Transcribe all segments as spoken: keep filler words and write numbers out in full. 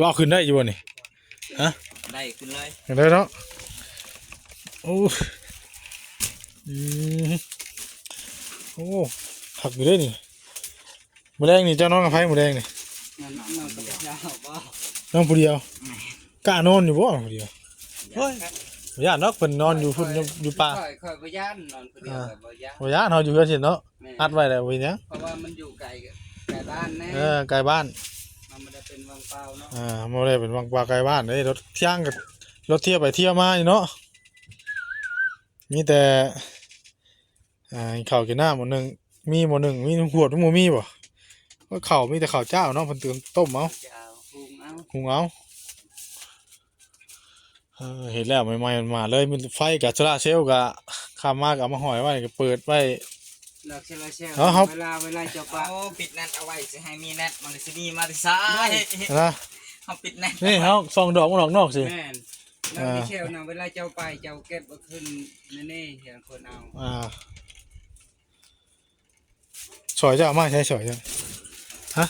ว่าขึ้นได้อยู่บ่นี่ ฮะ ได้ขึ้นเลย ขึ้นได้เนาะ โอ้ อืม โอ้ คักอยู่เด้นี่ มื้อแลงนี่เจ้านอนกับไผมื้อแลงนี่ นอน นอนกับเจ้าบ่ นอนผู้เดียว กล้านอนอยู่บ่ผู้เดียว เฮ้ย บ่ย่านดอก เพิ่นนอนอยู่พุ้น อยู่ อยู่ป่า ข้อย ข้อยบ่ย่านนอนผู้เดียว อ่า ข้อยบ่ย่าน บ่ย่าน เฮาอยู่เฮือนซื่อเนาะ แม่น อัดไว้แล้วบ่เป็นหยัง เพราะว่ามันอยู่ไกล ไกลบ้านแน่ เออ ไกลบ้าน มันบ่ได้เป็นวังเปล่าเนาะ อ่า บ่ได้เป็นวังเปล่าไกลบ้านเด้ รถเที่ยงก็ รถเที่ยวไปเที่ยวมาอยู่เนาะ มีแต่ อ่า ข้าวกินน้ำหม้อหนึ่ง มีหม้อหนึ่ง มีขวด บ่มีบ่ ก็ข้าวมีแต่ข้าวเจ้าเนาะ เพิ่นเตรียมต้มเอา เจ้า หุงเอา หุงเอา เออ เฮ็ดแล้วใหม่ๆ มาเลย มีไฟกับโซลาร์เซลล์ก็ ค่ำมาก็เอามาห้อยไว้ ก็เปิดไว้ ดอกโซลาร์เซลล์ เอาครับ เวลา เวลาเจ้าป่า เอาปิดแน็ตเอาไว้ สิให้มีแน็ต มันสิมีมาแต่ไส นะ เอาปิดแน็ต นี่ เอาส่องดอกมันออกนอกสิ แม่น ดอก อ่า โซลาร์เซลล์นะ เวลาเจ้าไป เจ้าเก็บเอาขึ้น นี่ๆ เห็นคนเอา อ่า สอยเจ้าเอามาใช้สอยเจ้า ฮะ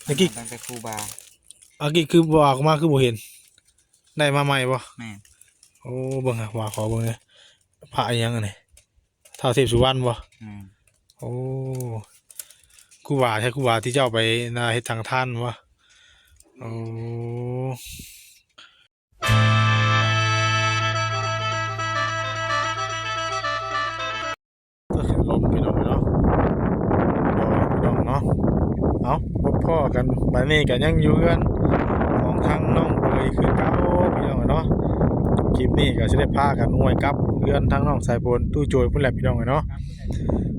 เมื่อกี้ ตั้งแต่ครูบา เมื่อกี้คือบ่ออกมาคือบ่เห็น ได้มาใหม่บ่ แม่น โอ้ เบิ่งหา ว่าขอเบิ่งเนี่ย พระอิหยังอันนี้ ท้าวเทพสุวรรณบ่ แม่น โอ้ ครูบาใช่ครูบาที่เจ้าไปนาเฮ็ดสังฆทานบ่ โอ้ ลมพี่น้องเนาะ พี่น้องเนาะ เอาพบพ้อกันบัดนี้ก็ยังอยู่เฮือนของทางน้องเบยคือเก่าพี่น้องเนาะ คลิปนี้ก็สิได้พากันห้วยกลับเฮือนทางน้องสายฝนตู้โจยพุ้นแหละพี่น้องเนาะ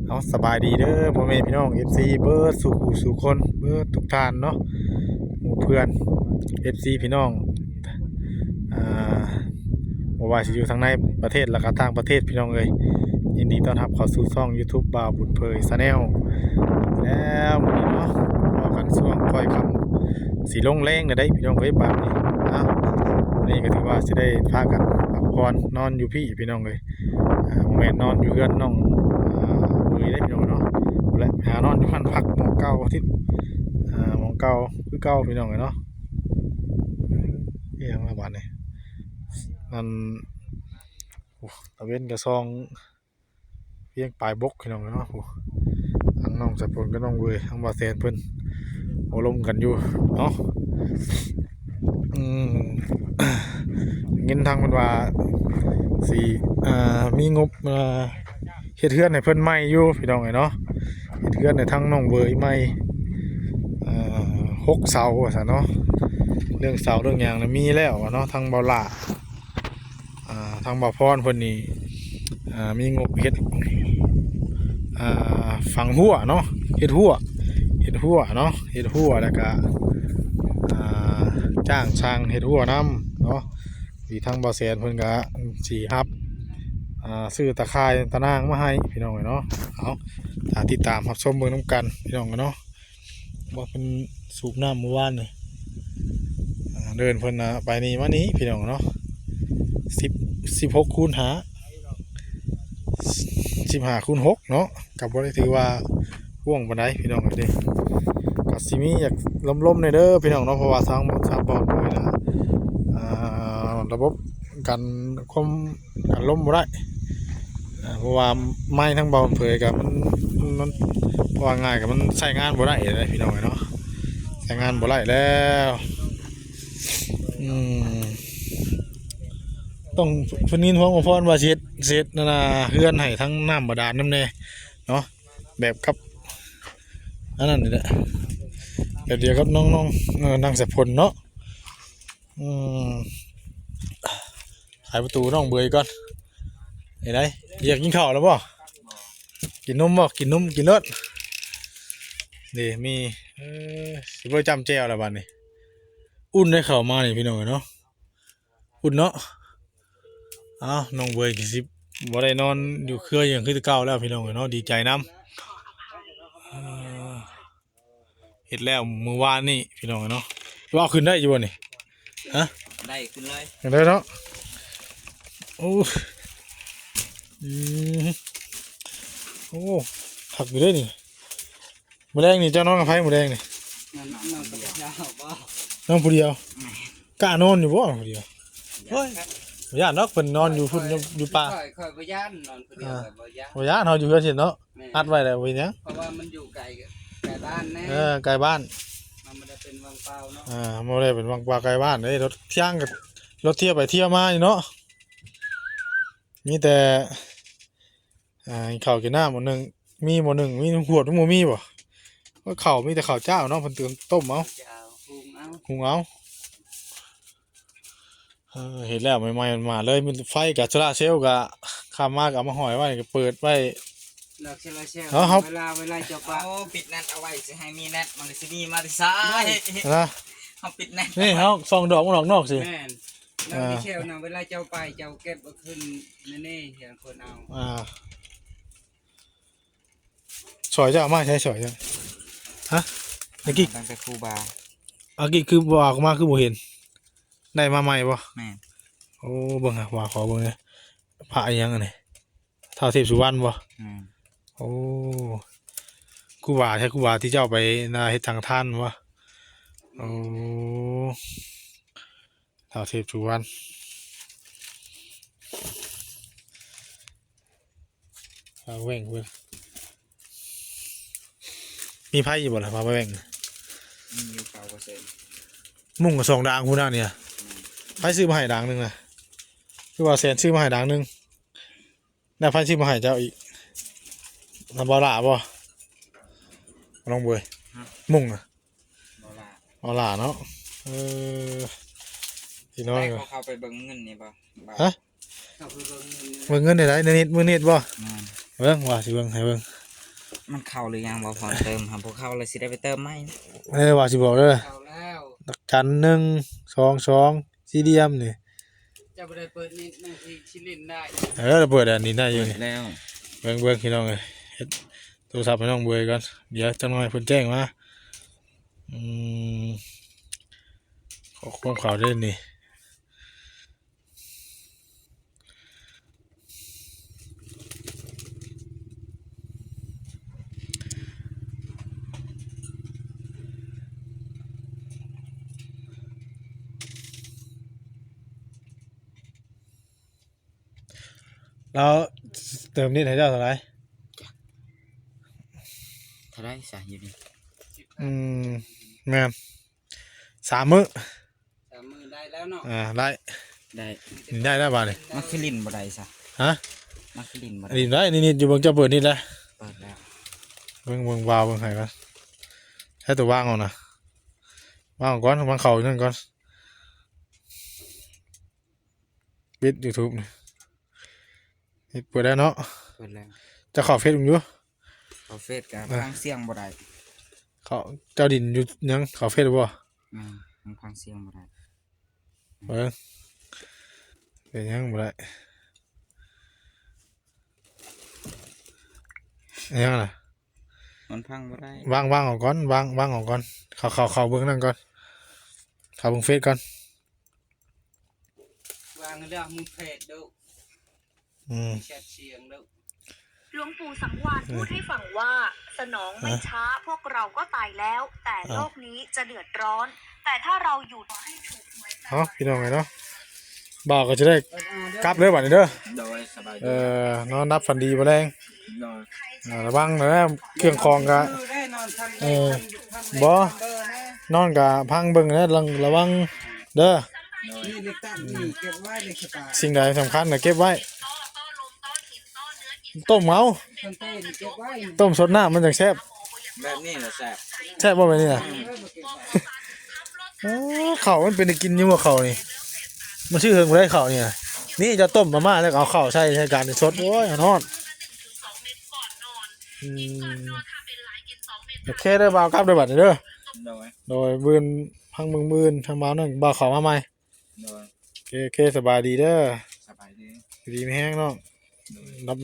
เอาสบายดีเด้อพ่อแม่พี่น้อง เอฟซี เบิดสู่ผู้สู่คน เบิดทุกท่านเนาะ หมู่เพื่อน เอฟซี พี่น้อง อ่า บ่ว่าสิอยู่ทางในประเทศแล้วก็ต่างประเทศพี่น้องเอ้ย ยินดีต้อนรับเข้าสู่ช่อง YouTube บ่าวบุญเผย Channel แล้วมื้อนี้เนาะ พ้อกันช่วงค่อยค่ำ สิลงแลงแล้วได้พี่น้องเอ้ย บาดนี้ อ่ะ นี่ก็ถือว่าสิได้พากันพักผ่อนนอนอยู่พี้พี่น้องเอ้ย อ่า บ่แม่นนอนอยู่เฮือนน้อง อ่า เบยได้พี่น้องเนาะ และหานอนอยู่บ้านพักหม่องเก่าที่ อ่า หม่องเก่าคือเก่าพี่น้องเอ้ยเนาะ อีหยังละบาดนี้ นั่น โอ้ ตะเวนก็ส่องเวียงปลายบกพี่น้องเนาะ โอ้ ทางน้องสายฝนกับน้องเวย ทางบ่าวแสนเพิ่นโอ้ลมกันอยู่เนาะ อืม ยินทางเพิ่นว่าสิ อ่า มีงบ อ่า เฮ็ดเฮือนให้เพิ่นใหม่อยู่พี่น้องเอ้ยเนาะ เฮ็ดเฮือนให้ทางน้องเวยใหม่ อ่า หกเสาว่าซั่นเนาะ เรื่องเสาเรื่องหยังน่ะมีแล้วอะเนาะ ทางบ่าวหล้า อ่า ทางบ่าวพรเพิ่นนี่ อ่า มีงบเฮ็ด อ่า ฝังฮั้วเนาะ เฮ็ดฮั้ว เฮ็ดฮั้วเนาะ เฮ็ดฮั้วแล้วก็ อ่า จ้างช่างเฮ็ดฮั้วนำเนาะ ที่ทางบ่าวแสนเพิ่นก็สิรับ อ่า ซื้อตะข่ายตะนางมาให้พี่น้องเอ้ยเนาะ เอา ถ้าติดตามรับชมเบิ่งนำกันพี่น้องเอ้ยเนาะ ว่าเพิ่นสูบน้ำเมื่อวานนี่ อ่า เดินเพิ่นน่ะไปนี่มานี่พี่น้องเนาะ สิบ สิบหกคูณห้า สิบห้าคูณหกเนาะ ก็บ่ได้ถือว่ากว้างปานใดพี่น้องเอ้ยเด้ ก็สิมีอยากลมๆหน่อยเด้อพี่น้องเนาะ เพราะว่าทาง ทางบ่อนเพิ่นน่ะ อ่า ระบบกันความ กันลมบ่ได้ อ่า เพราะว่าไม้ทั้งเบาเผยกับมัน มัน มัน เพราะว่าง่ายกับมันใช้งานบ่ได้เลยพี่น้องเนาะ ใช้งานบ่ได้แล้ว อืม ต้องเพิ่นยินห่วงบ่พรว่าสิเฮ็ด สิเฮ็ดนั่นน่ะ เฮือนให้ทั้งน้ำบาดาลนำแน่เนาะ แบบกับ อันนั้นนี่แหละ แบบเดียวกับน้องๆ เออ นางสายฝนเนาะ อืม ไขประตูน้องเบยก่อน ไอ้ได อยากกินข้าวแล้วบ่ กินนมบ่ กินนม กินรส นี่มี เออ สิบ่ได้จ้ำแจ่วแล้วบัดนี้ อุ่นได้เข้ามานี่พี่น้องเนาะ อุ่นเนาะ เอ้า น้องเบยก็สิบ่ได้นอนอยู่เครืออย่างคือเก่าแล้วพี่น้องเนาะ ดีใจนำ เออ เฮ็ดแล้วมื้อวานนี่พี่น้องเนาะ ว่าขึ้นได้อยู่บ่นี่ ฮะ ได้ขึ้นเลย ขึ้นได้เนาะ โอ้ อืม โอ้ คักอยู่เด้นี่ มื้อแลงนี่เจ้านอนกับไผมื้อแลงนี่ นอน นอนกับเจ้าบ่ นอนผู้เดียว อืม กล้านอนอยู่บ่ผู้เดียว โอ้ย ย่านครับ บ่ย่านดอก เพิ่นนอนอยู่พุ้น อยู่ อยู่ป่า ข้อย ข้อยบ่ย่าน นอนผู้เดียว อ่า ข้อยบ่ย่าน บ่ย่าน เฮาอยู่เฮือนซื่อเนาะ แม่น อัดไว้แล้วบ่เป็นหยัง เพราะว่ามันอยู่ไกล ไกลบ้านแน่ เออ ไกลบ้าน มันบ่ได้เป็นวังเปล่าเนาะ อ่า บ่ได้เป็นวังเปล่าไกลบ้านเด้ รถเที่ยงก็ รถเที่ยวไปเที่ยวมาอยู่เนาะ มีแต่ อ่า ข้าวกินน้ำหม้อหนึ่ง มีหม้อหนึ่ง มีขวด บ่มีบ่ ก็ข้าวมีแต่ข้าวเจ้าเนาะ เพิ่นต้มเอา เจ้า หุงเอา หุงเอา เออ เฮ็ดแล้วใหม่ๆ มาเลย มีไฟกับโซลาร์เซลล์ก็ ค่ำมาก็เอามาห้อยไว้ ก็เปิดไว้ ดอกโซลาร์เซลล์ เอาครับ เวลา เวลาเจ้าป่า เอาปิดแน็ตเอาไว้ สิให้มีแน็ต มันก็สิมีมาแต่ไส นะ เอาปิดแน็ต นี่ เอาส่องดอกมันออกนอกสิ แม่น ดอก อ่า โซลาร์เซลล์นะ เวลาเจ้าไป เจ้าเก็บเอาขึ้น นั่นนี่ เห็นคนเอา อ่า สอยเจ้าเอามาใช้สอยเจ้า ฮะ เมื่อกี้ ตั้งแต่ครูบา เมื่อกี้คือว่าออกมาคือบ่เห็น ได้มาใหม่บ่ แม่น โอ้ เบิ่งอะ ว่าขอเบิ่งเนี่ย พระอิหยังอันนี้ ท้าวเทพสุวรรณบ่ แม่น โอ้ ครูบาใช่ครูบาที่เจ้าไปนาเฮ็ดทางท่านบ่ โอ้ ท้าวเทพสุวรรณ เอาแหว่งเพิ่น มีไผอยู่บ่ล่ะ มาแหว่ง มีอยู่เก้าเปอร์เซ็นต์ มุ้งก็สองดางพุ้นน่ะเนี่ย อืม ไผซื้อมาให้ดางหนึ่งน่ะ คือว่าแสนซื้อมาให้ดางหนึ่ง แล้วไผซื้อมาให้เจ้าอีก นำบ่าวหล่าบ่ น้องเบย ฮะ มุ้งน่ะ บ่าวหล่า บ่าวหล่าเนาะ เออ พี่น้อง ไปเขาเข้าไปเบิ่งเงินนี่บ่ บ่าว ฮะ เข้าไปเบิ่งเงินนี่ เบิ่งเงินได้ได๋ นิด มื้อนิดบ่ แม่น เบิ่ง ว่าสิเบิ่ง ให้เบิ่ง มันเข้าหรือยังบ่ พอเติมครับ บ่เข้าเลยสิได้ไปเติมใหม่ เออ ว่าสิบอกเด้อ เข้าแล้ว ดอกจัน หนึ่ง สอง สอง สี่เหลี่ยมนี่ เจ้าบ่ได้เปิดนิดหนึ่งที่ ที่เล่นได้ เออ เปิดอันนี้ได้อยู่นี่ เปิดแล้ว เบิ่ง เบิ่ง พี่น้องเอ้ย เฮ็ดโทรศัพท์ให้น้องเบยก่อน เดี๋ยวจักหน่อยเพิ่นแจ้งมา อืม ขอความข่าวได้นี่ แล้วเติมนิดให้เจ้าเท่าไหร่ เท่าไหร่ซะอยู่นี่ อืม แม่น สามมื้อ สามมื้อได้แล้วเนาะ อ่า ได้ ได้ ได้แล้วบาดนี้ มันคือลิ้นบ่ได้ซะ ฮะ มันคือลิ้นบ่ได้ ลิ้นได้ นี่ๆ อยู่เบิ่งเจ้าเปิดนี่แหละ เปิดแล้ว เบิ่ง เบิ่งวาล์วเบิ่งไห้ก่อน ใช้ตัววางเอานะ วางก่อน วางเข้าอยู่นั่นก่อน ปิดยูทูบนี่ นี่เปิดแล้วเนาะ เปิดแล้ว จะเข้าเฟซมึงอยู่ เข้าเฟซก็ อ่ะ ฟังเสียงบ่ได้ เขา เจ้าดินอยู่หยัง เข้าเฟซบ่ อืม มันฟังเสียงบ่ได้ เบิ่ง เป็นหยังบ่ได้ หยังล่ะ มันฟังบ่ได้ วาง วางออกก่อน วาง วางออกก่อน เข้า เข้า เข้าเบิ่งนั่นก่อน เข้าเบิ่งเฟซก่อน วางเรื่องมึงเพจดู อืม แชทเสียงดู หลวงปู่สังวาลพูดให้ฟังว่า สนองไม่ ฮะ ช้า พวกเราก็ตายแล้ว แต่ อ่ะ โลกนี้จะเดือดร้อน แต่ถ้าเราอยู่ เอ้า พี่น้องเอ้ยเนาะ บ่าวก็จะได้กลับเลยบัดนี้เด้อ โดย สบายดี เอ่อ นอนหลับฝันดีบ่แลง โดย อ่า ระวังนะ เครื่องของกะ เออ บ่ นอนกะพังเบิ่งนะ ระวัง ระวังเด้อ นี่เลยตั้งนี่เก็บไว้เลยสบาย สิ่งใดสำคัญน่ะเก็บไว้ ต้มเอา ต้นเต้นเก็บไว้ ต้มสดน้ำมันจั่งแซ่บ แบบนี้น่ะแซ่บ แซ่บบ่แบบนี้น่ะ อืม เออ ข้าวมันเป็นได้กินอยู่บ่ข้าวนี่ มันชื่อเฮิงบ่ได้ข้าวนี่น่ะ นี่จะต้มมาม่าแล้วก็เอาข้าวใส่ ใส่จานสด โอ้ย ฮ้อน อืม โอเคเด้อ บ่าวกลับเด้อบัดนี้เด้อ โดย โดย มื้ออื่น พังมื้อ มื้ออื่น ทางบ่าวนั่น บ่าวเข้ามาใหม่ โดย โอเค โอเค สบายดีเด้อ สบายดี อยู่ดีมีแฮงเนาะ โดย นับ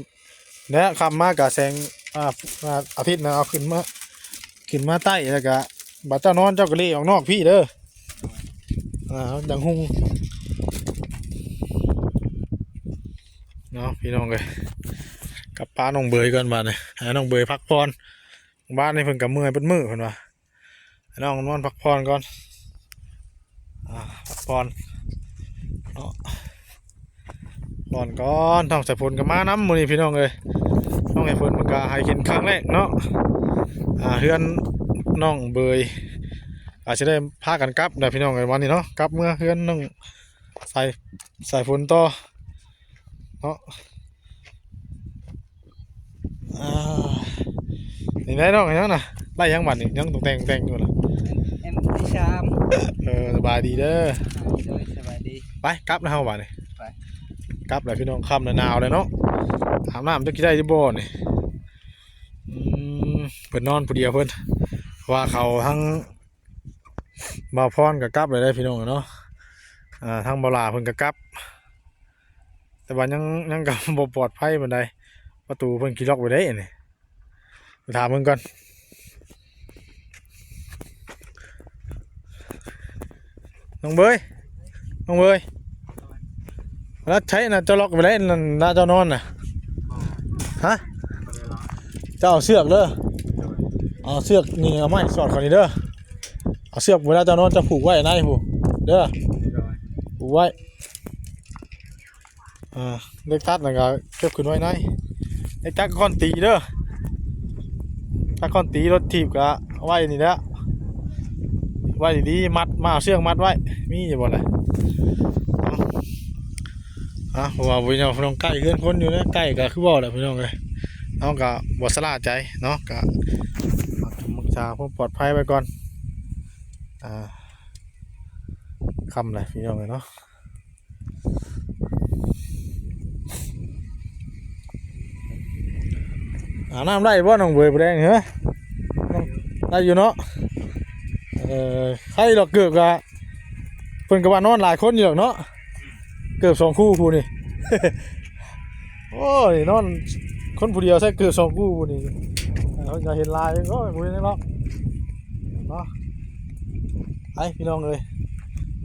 และค่ำมากะแสง อ่า อ่า อาทิตย์นะ เอาขึ้นมา ขึ้นมาใต้แล้วกะ บัดเจ้านอนเจ้าก็หลีออกนอกพี้เด้อ อ่า จั่งฮุ่ง เนาะ พี่น้องเอ้ย กลับปะน้องเบยก่อนบัดนี้ ให้น้องเบยพักผ่อน บ้านนี้เพิ่นกะเมื่อยเบิดมื้อเพิ่นว่า ให้น้องนอนพักผ่อนก่อน อ่า พัก ผ่อนเนาะ ผ่อนก่อน น้องสายฝนก็มานำมื้อนี้พี่น้องเอ้ย น้องสายฝนเพิ่นก็ให้กินครั้งแรกเนาะ อ่า เฮือนน้องเบย อาจจะได้พากันกลับนะพี่น้องเอ้ย วันนี้เนาะ กลับเมือเฮือนน้องสาย สายฝนต่อเนาะ อ่า นี่ได้น้องยังนะ ไล่ยังบัดนี่ ยังตกแต่งแต่งอยู่นะ เอ็ม ที่สาม เออ สบายดีเด้อ โดย สบายดี ไปกลับนะเฮาบัดนี่ ไป กลับแล้วพี่น้อง ค่ำแล้ว หนาวแล้วเนาะ อาบน้ำจะกินได้ที่บ่นี่ อืม เพิ่นนอนผู้เดียวเพิ่น ว่าเขาทั้งบ่าวพรก็กลับเลยได้อพี่น้องเนาะ อ่า ทั้งบ่าวหลาเพิ่นก็กลับ แต่ว่ายัง ยังก็บ่ปลอดภัยปานใด ประตูเพิ่นก็ล็อกไว้ได้นี่ ไปถามเพิ่นก่อน น้องเบย น้องเบย แล้วใช้น่ะ เจ้าล็อกไว้ได้นั่นน่ะ เจ้านอนน่ะ ฮะ เจ้าเอาเชือกเด้อ เอาเชือกนี่ เอาไม้สอดเขานี่เด้อ เอาเชือกเวลาเจ้านอนเจ้าผูกไว้ในผูกเด้อ ผูกไว้ อ่า เล็กตัดน่ะก็เก็บขึ้นไว้ใน เล็กตัดก้อนตีเด้อ ตัดก้อนตีรถถีบก็ไว้นี่แหละ ไว้ดีๆ มัด มาเอาเชือกมัดไว้ มีอยู่บ่ล่ะ อ่ะ เพราะว่าพี่น้อง พี่น้องใกล้เฮือนคนอยู่นะ ใกล้ก็คือเว้าแหละพี่น้องเอ้ย เฮาก็บ่สะล่าใจเนาะ ก็รักษาความปลอดภัยไว้ก่อน อ่า ค่ำแล้วพี่น้องเอ้ยเนาะ อาบน้ำได้บ่น้องเบย บ่แดงเหรอ ได้อยู่เนาะ เออ ใครดอกเกิบก็ เพิ่นก็ว่านอนหลายคนอยู่ดอกเนาะ เกิบสองคู่ผู้นี่ โอ้ย นอนคนผู้เดียวใส่เกิบสองคู่ผู้นี่ เออ เพิ่นก็เห็นหลาย โอ้ย บ่เป็นหยังดอกเนาะ ไปพี่น้องเอ้ย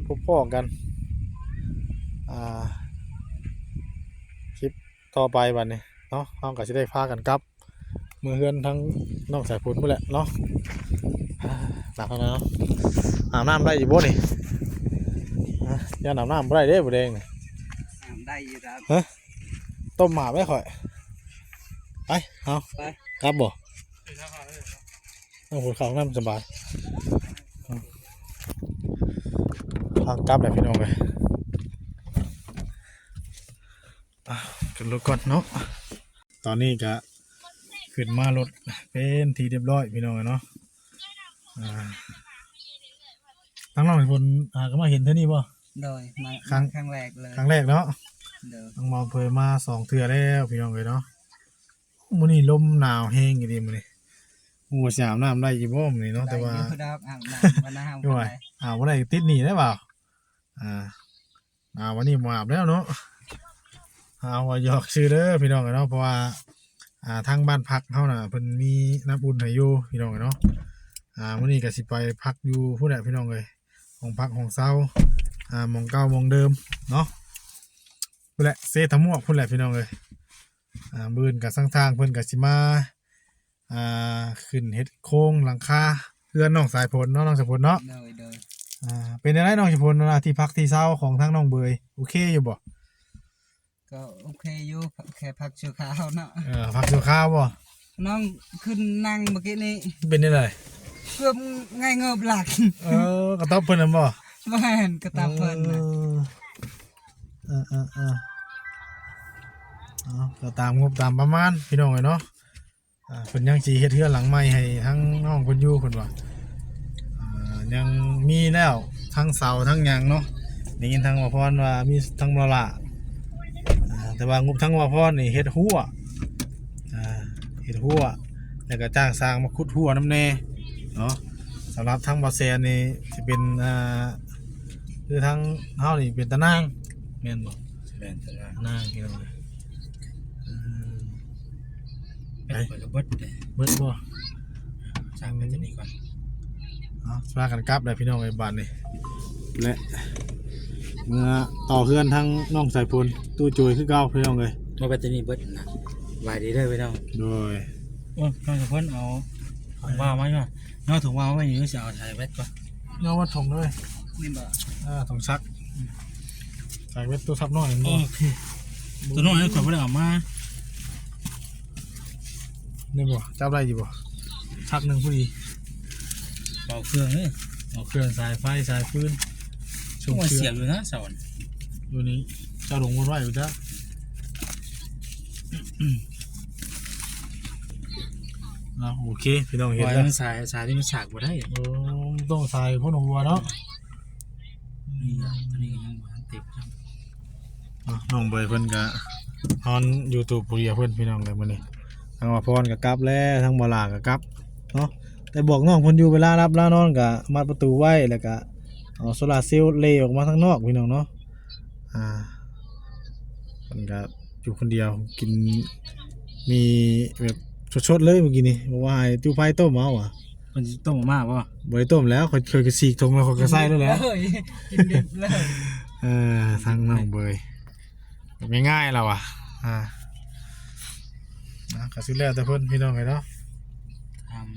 พบพ้อกัน อ่า คลิปต่อไปบัดนี้เนาะ เฮาก็สิได้พากันกลับ เมือเฮือนทั้งน้องสายฝนพู้นแหละเนาะ หนักแล้วเนาะ อาบน้ำได้อยู่บ่นี่ ฮะ ย่านอาบน้ำบ่ได้เด้ บ่แดงนี่ อาบได้อยู่ครับ ฮะ ต้มหมาไว้ข่อย ไป เอา ไป กลับบ่ เอาหัวเข่าน้ำสบาย ทางกลับแหละพี่น้องเอ้ย อ่ะ ขึ้นรถก่อนเนาะ ตอนนี้ก็ขึ้นมารถเป็นที่เรียบร้อยพี่น้องเอ้ยเนาะ อ่า ทั้งน้องสายฝน อ่า ก็มาเห็นเทื่อนี้บ่ โดย มา ครั้ง ครั้งแรกเลย ครั้งแรกเนาะ โดย น้องมองเคยมาสองเทื่อแล้วพี่น้องเอ้ยเนาะ มื้อนี้ลมหนาวแฮงอีหลีมื้อนี้ ฮู้ว่าสิอาบน้ำได้อยู่บ่มื้อนี้เนาะ แต่ว่า ได้อยู่ดอก อาบน้ำ บ่หนาว อยู่ว่า ปานใด อาบบ่ได้ติดหนี้ได้บ่าว อ่า อ่า วันนี้บ่อาบแล้วเนาะ เอาว่าหยอกซื่อเด้อพี่น้องเอ้ยเนาะ เพราะว่า อ่า ทางบ้านพักเฮาน่ะ เพิ่นมีน้ำอุ่นให้อยู่พี่น้องเอ้ยเนาะ อ่า มื้อนี้ก็สิไปพักอยู่พู้นแหละพี่น้องเอ้ย ห้องพักห้องเซา อ่า หม่องเก่าหม่องเดิมเนาะ พู้นแหละ เซตะมวกพู้นแหละพี่น้องเอ้ย อ่า มื้ออื่นก็ทาง ทางเพิ่นก็สิมา อ่า ขึ้นเฮ็ดโครงหลังคาเฮือนน้องสายฝนเนาะ น้องสายฝนเนาะ โดย โดย อ่า เป็นจั่งใดน้องสายฝน อ่า ที่พักที่เซาของทางน้องเบย โอเคอยู่บ่ ก็โอเคอยู่ แค่พักชั่วคราวเนาะ เออ พักชั่วคราวบ่ น้องขึ้นนั่งเมื่อกี้นี้ เป็นจั่งใด เกือบไงเงิบหลัก เออ กระต๊อบเพิ่นนั่นบ่ บ่แม่น กระต๊อบเพิ่นน่ะ เออ เออ เออ เออ เอา ก็ตามงบตามประมาณพี่น้องเอ้ยเนาะ อ่า เพิ่นยังสิเฮ็ดเฮือนหลังใหม่ให้ทั้งน้องเพิ่นอยู่เพิ่นว่า อ่า ยังมีแล้วทั้งเสาทั้งหยังเนาะ ได้ยินทั้งว่าพรว่ามีทั้งบ่าวหล้า อ่า แต่ว่างบทั้งว่าพรนี่เฮ็ดฮั้ว อ่า เฮ็ดฮั้ว แล้วก็จ้างช่างมาขุดฮั้วนำแน่เนาะ สำหรับทั้งบ่าวแซนนี่สิเป็น อ่า คือทั้งเฮานี่เป็นตะนาง แม่นบ่ แม่นตะนาง นางพี่น้อง อืม ไป ไปก็เบิดเด้ เบิดบ่ สร้างไปที่นี่ก่อน เอา พากันกลับแล้วพี่น้องเอ้ย บาดนี้ และ เมือต่อเฮือนทั้งน้องสายฝน ตู้โจยคือเก่าพี่น้องเอ้ย เมื่อไปที่นี่เบิดนะ สบายดีเด้อพี่น้อง โดย โอ้ย น้องสายฝนเอาถุงว่ามาอยู่ น้องถุงว่าไว้อยู่ สิเอาใส่แบตก่อน เอามาถุงเลย นี่บ่ อ่าต้องซัก ซักเว็บตัวซับน้อยเห็นบ่ โอเค ตัวน้อยนี่ข่อยบ่ได้เอามา นี่บ่ จับได้อยู่บ่ ซักหนึ่งพอดี เป่าเครื่องเลย เอาเครื่องสายไฟสายฟืน ช่วงเสียบอยู่นะเสาน่ะ อยู่นี่ เจ้าหลงวนไว้อยู่จ้ะ อ่ะ โอเค พี่น้องเห็น ปล่อย แล้ว มันสาย สายที่มันสากบ่ได้ โอ้ ต้องสายพ่นหัวเนาะ นี่ล่ะ ตัวนี้ยังบ่ทันเต็มซ้ำ อ่ะ น้องเบยเพิ่นก็ฮอน YouTube ผู้เดียวเพิ่น พี่น้องเลยมื้อนี้ ทั้งว่าพรก็กลับแล้ว ทั้งบ่าวหลาก็กลับเนาะ แต่บอกน้องเพิ่นอยู่ เวลาหลับเวลานอนก็มัดประตูไว้ แล้วก็เอาโซลาร์เซลล์เลออกมาข้างนอก พี่น้องเนาะ อ่า เพิ่นก็อยู่คนเดียว กิน มีแบบสดๆเลยเมื่อกี้นี้ บอกว่าให้จุไฟต้มเอาอ่ะ เพิ่นสิต้มออกมาบ่ บ่ได้ต้มแล้ว ข้อย ข้อยก็ฉีกถุงแล้วข้อยก็ใส่แล้วแหละ เอ้ย กินดิบเลย เออ ทั้งน้องเบย แบบง่ายๆแล้วอ่ะ อ่า อ่ะ ก็สิแล้วแต่เพิ่นพี่น้องเลยเนาะ ถาม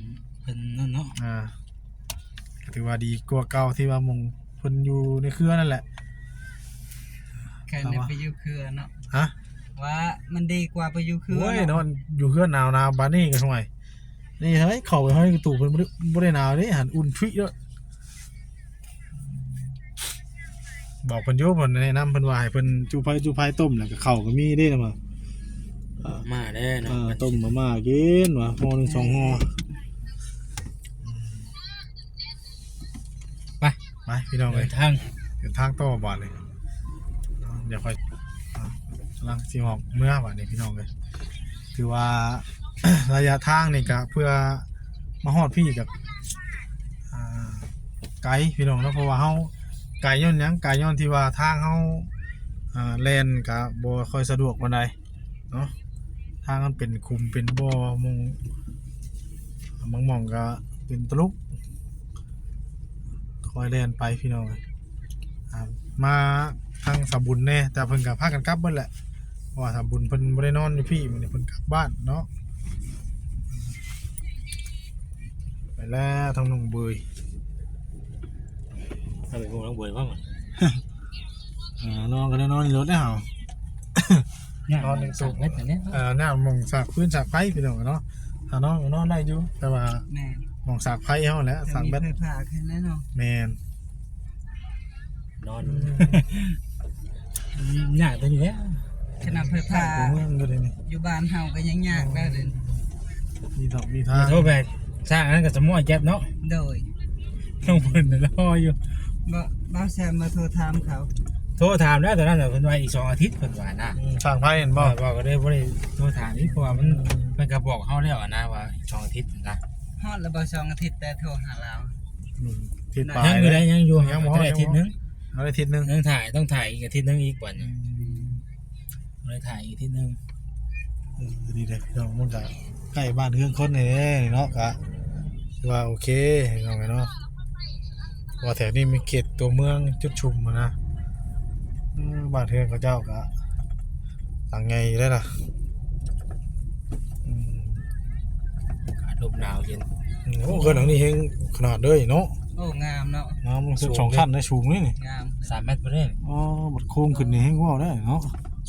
เพิ่นนั่นเนาะ อ่า ก็ถือว่าดีกว่าเก่าที่ว่าหม่องเพิ่นอยู่ในเครือนั่นแหละ แค่นี้ไปอยู่เครือเนาะ ฮะ ว่ามันดีกว่าไปอยู่เครือ โอ้ย เนาะ นอนอยู่เครือหนาวๆ บาดนี้ก็ห่วย นี่ทำไมเข้าไปห้องประตูเพิ่นบ่ได้ บ่ได้หนาวเด้ หันอุ่นชุยเลย บอกเพิ่นอยู่ เพิ่นแนะนำ เพิ่นว่าให้เพิ่นจุไฟ จุไฟต้ม แล้วก็ข้าวก็มีเด้นะว่า มาแล้วเนาะ อ่า ต้มมาม่ากินว่า ห่อหนึ่งสองห่อ ไป ไปพี่น้องเอ้ย เดินทาง เดินทางต่อบาดเลย เดี๋ยวค่อย อ่ะ กำลังสิออกเมือบาดนี้พี่น้องเอ้ย ถือว่า ระยะทางนี่ก็เพื่อมาฮอดพี้ก็ อ่า ไกลพี่น้องเนาะ เพราะว่าเฮาไกลย้อนหยัง ไกลย้อนที่ว่าทางเฮา อ่า แล่นก็บ่ค่อยสะดวกปานใดเนาะ ทางมันเป็นขุมเป็นบ่อ หม่อง บางหม่องก็เป็นตลุก ค่อยแล่นไปพี่น้อง อ่า มาทางสาวบุญแน่ แต่เพิ่นก็พากันกลับเบิดแหละ เพราะว่าสาวบุญเพิ่นบ่ได้นอนอยู่พี้ มื้อนี้เพิ่นกลับบ้านเนาะ ไปแล้วทางน้องเบย ถ้าเป็นพวกน้องเบยว่ามัน อ่า นอนก็ได้นอนในรถแล้ว เนี่ย นอนในตู้ สากเม็ดอันเนี้ย เอ่อ หน้าหม่องสากฟืนสากไฟพี่น้องเนาะ ถ้านอนก็นอนได้อยู่ แต่ว่า แม่น หม่องสากไฟเฮาแหละ แต่ สาก มี แบต ไฟฟ้าแค่นั้นเนาะ แม่น นอน อืม ยากตัวนี้แหละ ขนาดไฟฟ้า เมืองก็ได้นี่ อยู่บ้านเฮาก็ยังยากแล้วเด้อ มีดอกมีทาง โทรไปสร้างอันนั้นก็สมมุติแก๊ปเนาะ โดย ต้องเพิ่นรออยู่ บ่ บ่าวแซมมาโทรถามเขา โทรถามแล้วตอนนั้นน่ะ เพิ่นว่าอีกสองอาทิตย์เพิ่นว่านะ อืม สร้างไฟเห็นบ่ เออ ว่าก็เลยบ่ได้โทรถามอีก เพราะว่ามัน เพิ่นก็บอกเฮาแล้วอะนะว่าอีกสองอาทิตย์นะ ฮอดแล้วบ่สองอาทิตย์แต่โทรหาลาว อืม อาทิตย์ปลาย ยังอยู่ได้ ยังอยู่ ยังบ่ฮอด ได้อาทิตย์หนึ่ง เอาได้อาทิตย์หนึ่ง ยังถ่าย ต้องถ่ายอีกอาทิตย์หนึ่งอีกบัดนี้ อืม เลยถ่ายอีกทีหนึ่ง เออ ดีเลยพี่น้อง มันก็ใกล้บ้านเฮือนคนนี่เนาะ ก็ถือว่าโอเคพี่น้องเนาะ ว่าแถวนี้มีเขตตัวเมืองจุดชุมหั้นนะ เออ บ้านเฮือนเขาเจ้าก็หลังใหญ่อยู่แล้วล่ะ อืม อากาศร่มหนาวเย็น อืม โอ้ เฮือนหลังนี้แฮงขนาดเลยเนาะ โอ้ งามเนาะ งาม สูง สองชั้นได้ สูงเลยนี่ งาม สามเมตรพอดี อ๋อ บัดโค้งขึ้นนี่แฮงว้าวได้เนาะ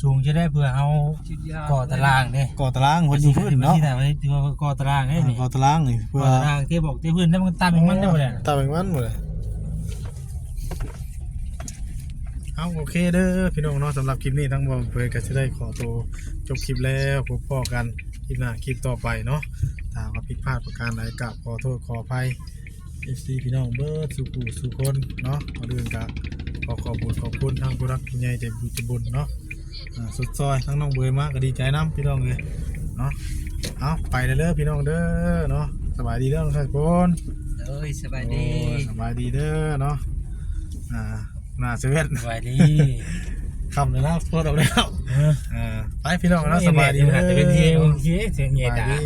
สูงจะได้เพื่อเอา สุดยอด ก่อตารางเด้ ก่อตารางเพิ่นอยู่พื้นเนาะ ที่ไหนวะ ที่ว่าก่อตารางเด้ อ่า นี่ ก่อตารางนี่ เพื่อ ก่อตารางที่บอกที่พื้นนั่นมันตามอย่างมันได้บ่เนี่ย ตามอย่างมันบ่เลย เอา โอเคเด้อพี่น้องเนาะ สำหรับคลิปนี้ทางบ่าวเผยก็สิได้ขอตัวจบคลิปแล้ว พบพ้อกันคลิปหน้าคลิปต่อไปเนาะ ถ้าว่าผิดพลาดประการใดก็ขอโทษขออภัย เอฟซี พี่น้องเบิดสู่ผู้สู่คนเนาะ ก่อนอื่นก็ขอขอบคุณ ขอบคุณทางผู้รักผู้ใหญ่ใจบุญใจบุญเนาะ อ่า สุดซอยทั้งน้องเบยมากก็ดีใจนำพี่น้องเลยเนาะ เอาไปเด้อพี่น้องเด้อเนาะ สบายดีเด้อทุกคน เอ้ย สบายดี โอ้ย สบายดีเด้อเนาะ อ่า หน้าเซเว่น สบายดี ค่ำแล้วนะ โพสต์ออกแล้ว เออ อ่า ไปพี่น้องเนาะ สบายดีเด้อ เดี๋ยวเห็นที โอเค เสียงเงียบ สบายดี